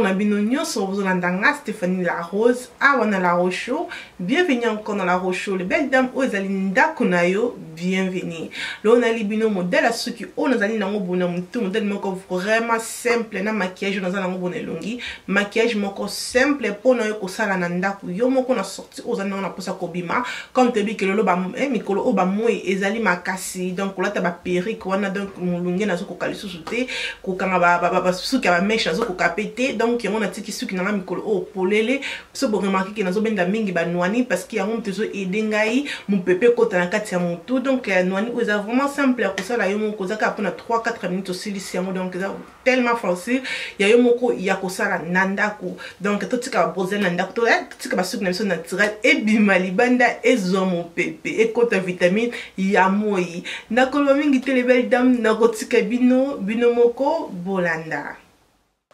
na bino nyonso bozolanda nga Stéphanie La Rose awa na La Rose Show. Bienvenue encore dans La Rose Show, les belles dames oyo ezali ndako na yo, bienvenue. Lelo nayeli bino modèle ya suki oyo nazali nango bona motu, modèle moko vraiment simple na maquillage oyo naza nango bona elongi, maquillage moko simple mpo na yo kosala na ndako yo moko na sortie oyo ozali nango na mposa kobima. Comme toyebi ke lelo mikolo oyo bamoi ezali makasi, donc kolata ba perruque wana, donc molunge nazokoka lisusu te, kokanga basuki ya bameshe nazokoka pe te. Donc yango natiki suki nanga mikolo oyo polele. So boremarke ke nazobenda mingi banwani parce que yango moto ezo aide ngai mopepe ekota na kati ya motu. Donc nwani oyo eza vraiment simple ya kosala yo moko, oza kaka mpona 3-4 minutes osilisi yango. Donc eza tellement facile ya yo moko ya kosala na ndako. Donc totika babrozel na ndako, totika basuki na biso naturel ebima libanda, ezwa mopepe, ekota vitamine ya moi. Nakoloba mingi te, les belles dames, nakotika bino bino moko bolanda.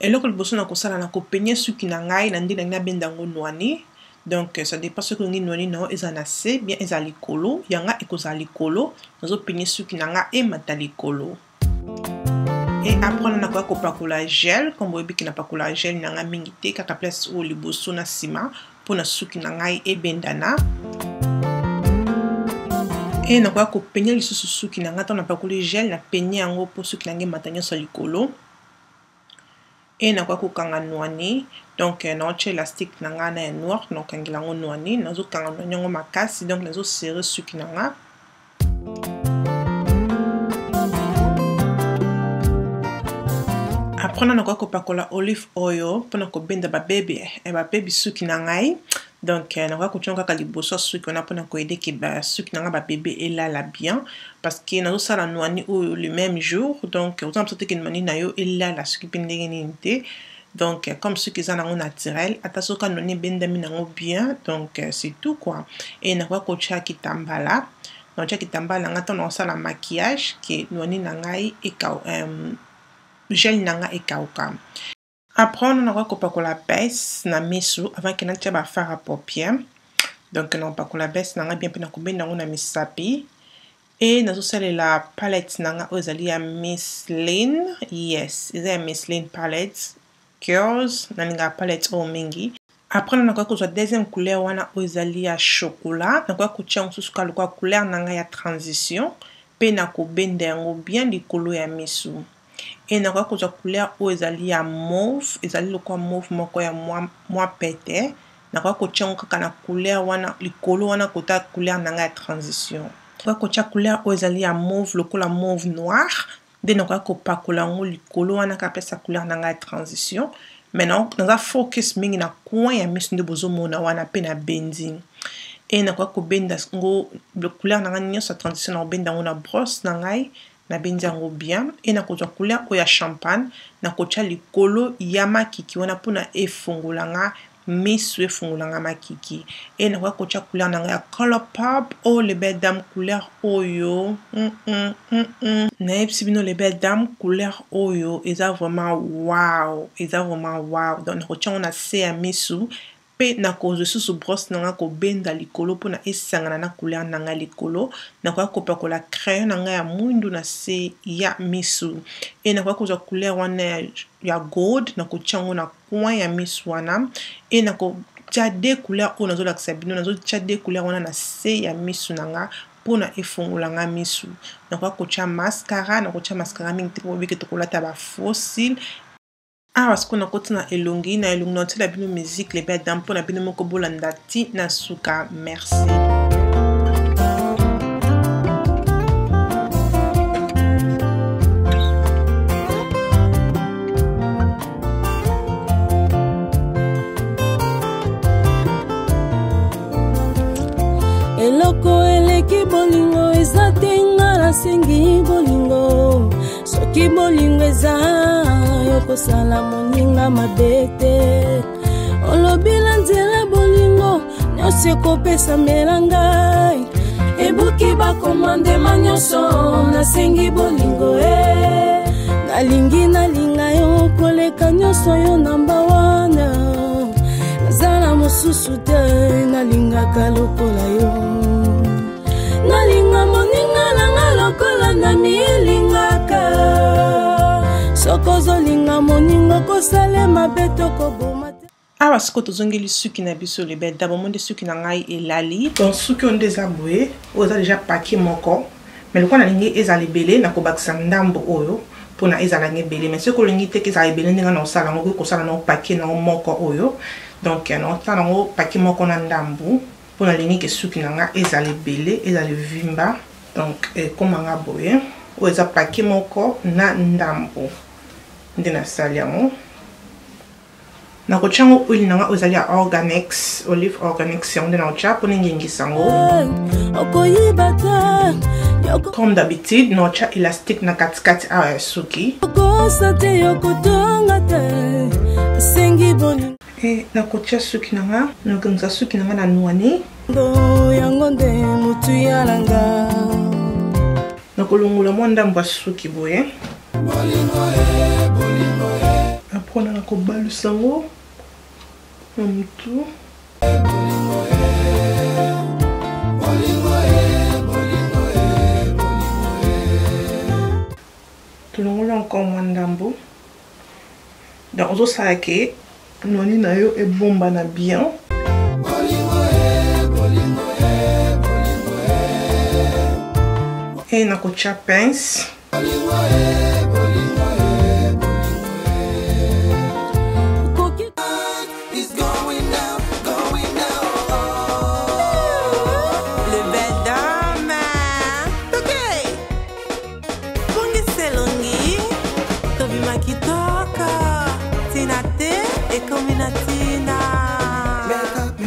Eloko liboso na kosala, na kopenye suki na ngai na nde nangi nabenda yango nwani. Donc ça dépend soki olingi nwani na yo eza na se bien eza likolo, yanga ekozala likolo. Nazopenye suki na nga emata likolo. Et après nakoya kopakola gel. Comme boyebi ke napakola gel na nga mingi te, kaka place oyo liboso na nsima mpona suki na ngai ebendana. E nakoya kopenye lisusu suki na ngai ntango napakoli gel, napenye yango mpo suki na ngai emata nyonso likolo. E nakoya kokanga nwani, donc naotia élastique na ngai na ya noir, nakokangela yango nwani, nazokanga nwani yango makasi, donc nazoserre suki na nga. Après na nakoya kopakola olive oil mpona kobenda babebi suki na ngai. Donc nakoya kotia kaka liboso ya suki wana mpona koyede ke basuki na ngai babebe elala bien, parce que nazosala nwani oyo le même jour. Donc oza na biso te ke nwani na yo elala soki mpe ndenge nini te. Donc comme suki eza nango naturel, ata soki nwani ebendami nango bien, donc c'est tout quoi. E nakoya kotia kitambala, nakotia kitambala na ngai ntango nakosala maquillage ke nwani na ngai gel na ngai ekauka. Après wana nakoya kopakola base na misu avant ke natia bafard à paupières. Donc nakopakola base na ngai bien mpe nakobenda yango na misapi. E nazosalela palette na ngai oyo ezali ya Misslyn. Yes, eza ya Misslyn palette Curls, nalingaka palette oyo mingi. Après na nakoya kozwa deuxième couleur wana oyo ezali ya chocolat, nakoya kotia mosusu kaka lokola couleur na ngai ya transition mpe nakobenda yango bien likolo ya misu. E nakoya kozwa couleur oyo ezali ya mauve, ezali lokola mauve moko ya mwa pete, nakoya kotia yango kaka na couleur wana likolo wana kota couleur na ngai ya transition. Nakoya kotia couleur oyo ezali ya mauve lokola mauve noir, nde nakoya kopakola yango likolo wana kaka pesa couleur na ngai ya transition. Mais naza focus mingi na coin ya misu nde bozomona wana mpe na bendi. E nakoya kobenda yango couleur na ngai nyonso ya transition, na kobenda yango na brosse na ngai, nabendi yango bien. E nakozwa couleur oyo ya champagne, nakotia likolo ya makiki wana mpona efongola nga misu, efongola nga makiki. E nakoya kotia couleur na ngai ya color pop. Oyo, les belles dames, couleur oyo nayebisi bino, les belles dames, couleur oyo eza vraiment wow, eza vraiment wow. Donc nakotia yango na se ya misu mpe nakozwa lisusu brosse na ngai kobenda likolo mpona esangana na couleur na ngai likolo. Nakoya kopakola crayon na ngai ya mwindu na se ya misu. E nakoya kozwa couleur wana ya gold, nakotia yango na coin ya misu wana. E nakotia deux couleur oyo nazolakisa bino, nazotia deux couleur wana na se ya misu na nga mpona efongola nga misu. Nakoya kotia mascara, nakotia mascara mingi te mpo bobike tokolata ba faux cils awa. Sikoyo nakoti na elongi, na elongi naotiela bino musique, les belles dames, mpona bino moko bolanda ti na suka. Merci. Eloko eleki bolingo eza te, nga nasengi bolingo. Soki bolingo eza, yo kosala moninga mabe te. Olobi na nzela bolingo nyonso ekopesamela ngai, ebuki bakomandema nyonso. Nasengi bolingo e, nalingi nalinga yo koleka nyonso, yo namba wana, naza na mosusu te nalingaka lokola yo. Nalinga moninga nanga lokola na milingaka. Soki ozolinga moninga okosala mabe to koboma te. Awa sikoyo tozongeli suki na biso les belles dames. Omoni suki na ngai elali. Donc suki oyo nde eza boye, oyo eza déjà paquet moko, mais lokola nalingi ezala ebele, nakobakisa ndambo oyo mpona ezala nga ebele. Mais soki olingi te ezala ebele ndenge na osala yango, okoki kosala nango paquet nango moko oyo. Donc naosala nango paquet moko na ndambu mpona nalingi ke suki na nga ezala ebele, ezala evimba. Donc ekóma nga boye, oyo eza paquet moko na ndambu nde nasali yango. Nakotia yango huile na nga oyo ezali ya Organics, Olive Organics, yango nde nakotia mpona engengisa yango. Okoyiba te. Comme d'habitude, nakotia élastique na katikati awa ya suki. Okosa te, yokotonga te, esengi bolingo. E nakotia suki na nga, nakongisa suki na nga na nwani. Yango nde motuya na nga. Nakolongola mwa ndambo ya suki boye. Après nakobalusa yango na mutu. Tolongola encore mwa ndambo. Donc ozosala ke nwani na yo ebombana bien. E nakotia pince. Les belles dames. Ok. Bongisa elongi, tobima kitoko. Tina te ekomi na ntina.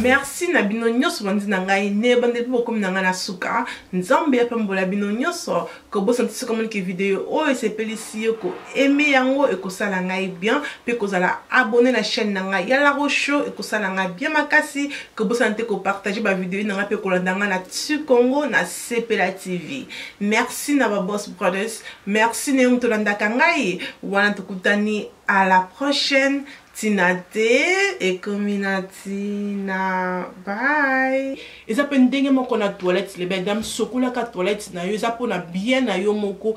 Merci na bino nyonso bandi na ngai ne ebandeli mpe bokomi na ngai na suka. Nzambe apambola bino nyonso. Kobosana te, soki omoniki video oyo esepelisi yo, koaimer yango ekosala ngai bien, mpe kozala abonné na chaîne na ngai ya La Show ekosala ngai bien makasi. Kobosana te kopartager bavideo na ngai mpe kolanda ngai na Tu Congo na Sepela TV. Merci na Baboss Brothers, merci na yo moto olandaka ngai wana. Tokutani à la prochaine. Ntina te ekomi na ntina. Bye. Eza mpe ndenge moko na toilette, les belles dames. Sokolaka toilette na yo, eza mpona bien na yo moko.